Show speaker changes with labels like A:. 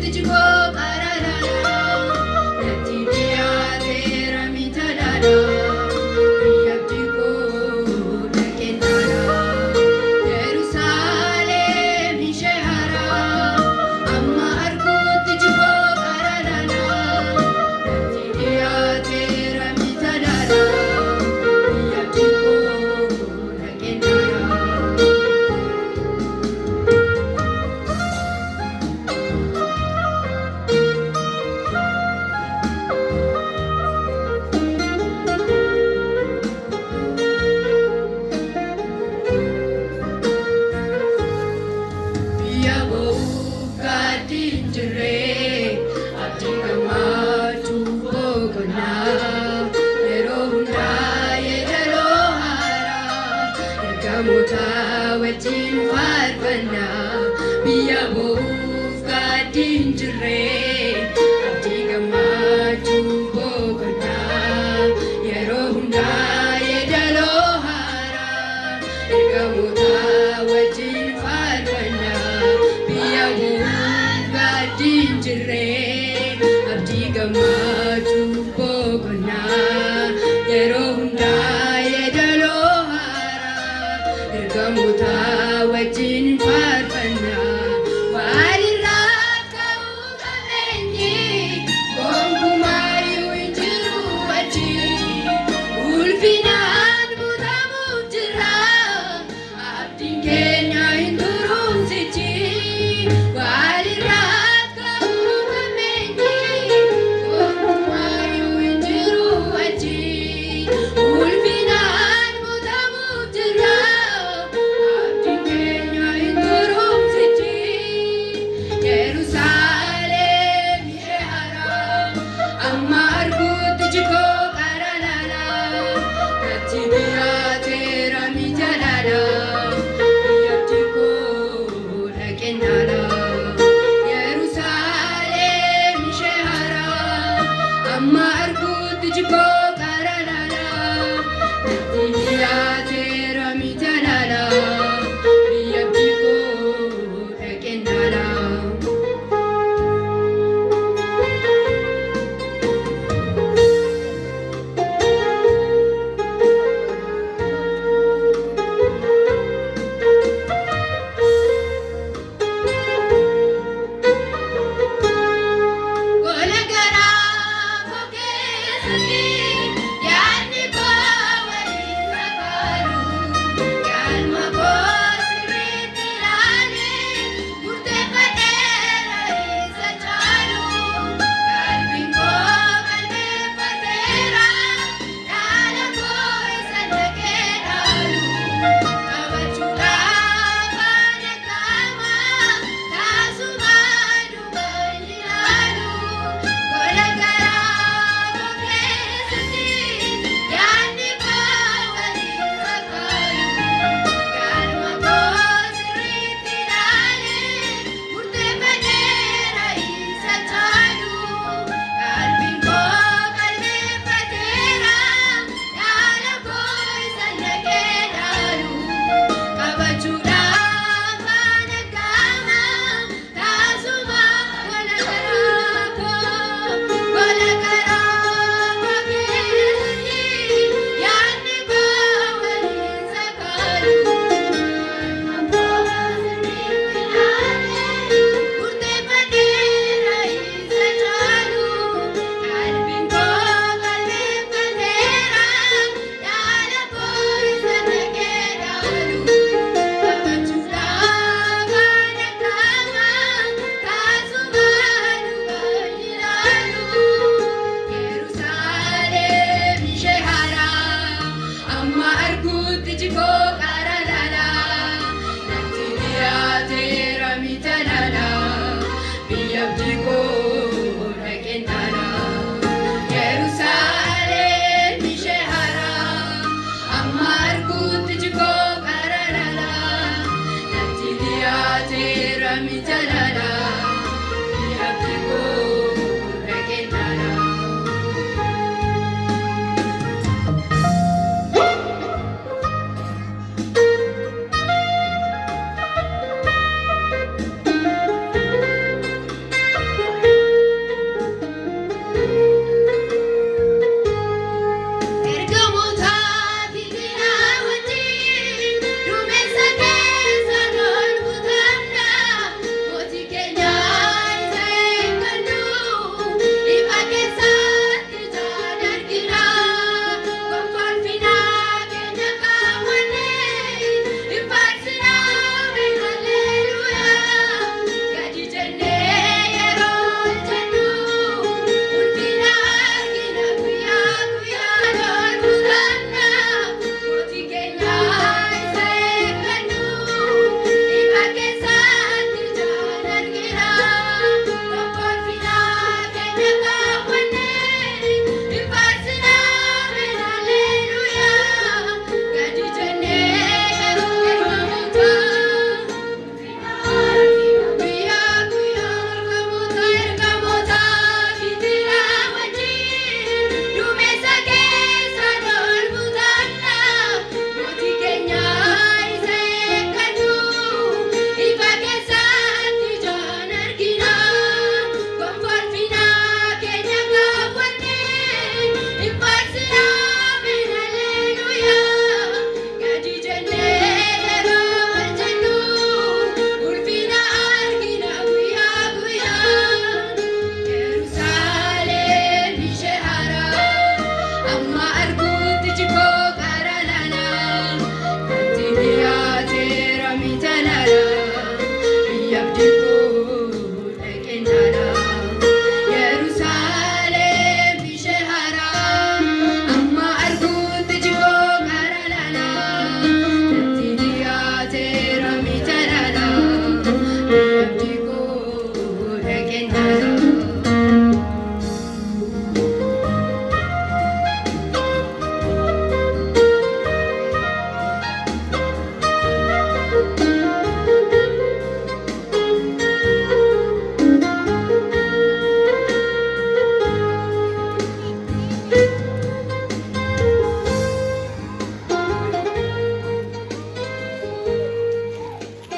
A: arguutti jikoo qaralaala. Natti dhiyaateera mitalaala. Biyya abdii koo dhaqeen dhaala. Yerusaalem ishee haaraa amma arguutti jikoo qaralaala. Natti dhiyaateera mitalaala. Biyya abdii koo dhaqeen dhaala. Biyya boo'uuf gaaddi hin jirre, abdii gammachuu boqonnaa. Yeroo hundaa yeedaloo haaraa, ergamoota wajjin faarfannaa. Biyya boo'uuf gaaddi hin jirre, abdii gammachuu boqonnaa. Yeroo hundaa yeedaloo haaraa, ergamoota wajjin faarfannaa. Biyya boo'uuf gaaddi hin jirre, abdii gammachuu boqonnaa. Yeroo hundaa yeedaloo haaraa, ergamoota wajjin faarfannaa. Walirraa ka'uu qabeenyi, gonkumaayyuu hin jiru achi. Ulfinaan guutamuuf jira, abdiin keenya hin turumsichi. Walirraa ka'uu qabeenyi, gonkumaayyuu hin jiru achi. Ulfinaan guutamuuf jira, abdiin keenya hin turumsichi. Yerusaalem ishee haaraa amma arguutti jikoo qaralaala. Natti dhiyaateera mitalaala. Biyya abdii koo dhaqeen dhaala. Yerusaalem ishee haaraa amma arguutti jikoo qaralaala. Natti dhiyaateera mitalaala. Biyya abdii koo dhaqeen dhaala. Gola garaa koo keessatti yaadni koo waliin fakkaatu. Galma koo sirriitti ilaalee murteeffadheera isa caalu. Qalbiin koo qalbeeffateera dhaala koo isa dhaqee dhaalu. Qabachuudhaaf ani qaama taasuma duuba hin ilaalu. Gola garaa koo keessatti yaadni koo waliin fakkaatu. Galma koo sirriitti ilaalee murteeffadheera isa caalu. Qalbiin koo qalbeeffateera dhaala koo isa dhaqee dhaalu. Qabachuudhaaf ani qaama taasuma gola garaa koo gola garaa koo keessatti yaadni koo waliin sakaalu. Galma koo sirriitti ilaalee murteeffadheera isa caalu. Qalbiin koo qalbeeffateera dhaala koo isa dhaqee dhaalu. Qabachuudhaaf ani qaama taasuma duuba hin ilaalu. Yerusaalem ishee haaraa amma arguutti jikoo qaralaala. Natti dhiyaateera mitalaala. Biyya abdii koo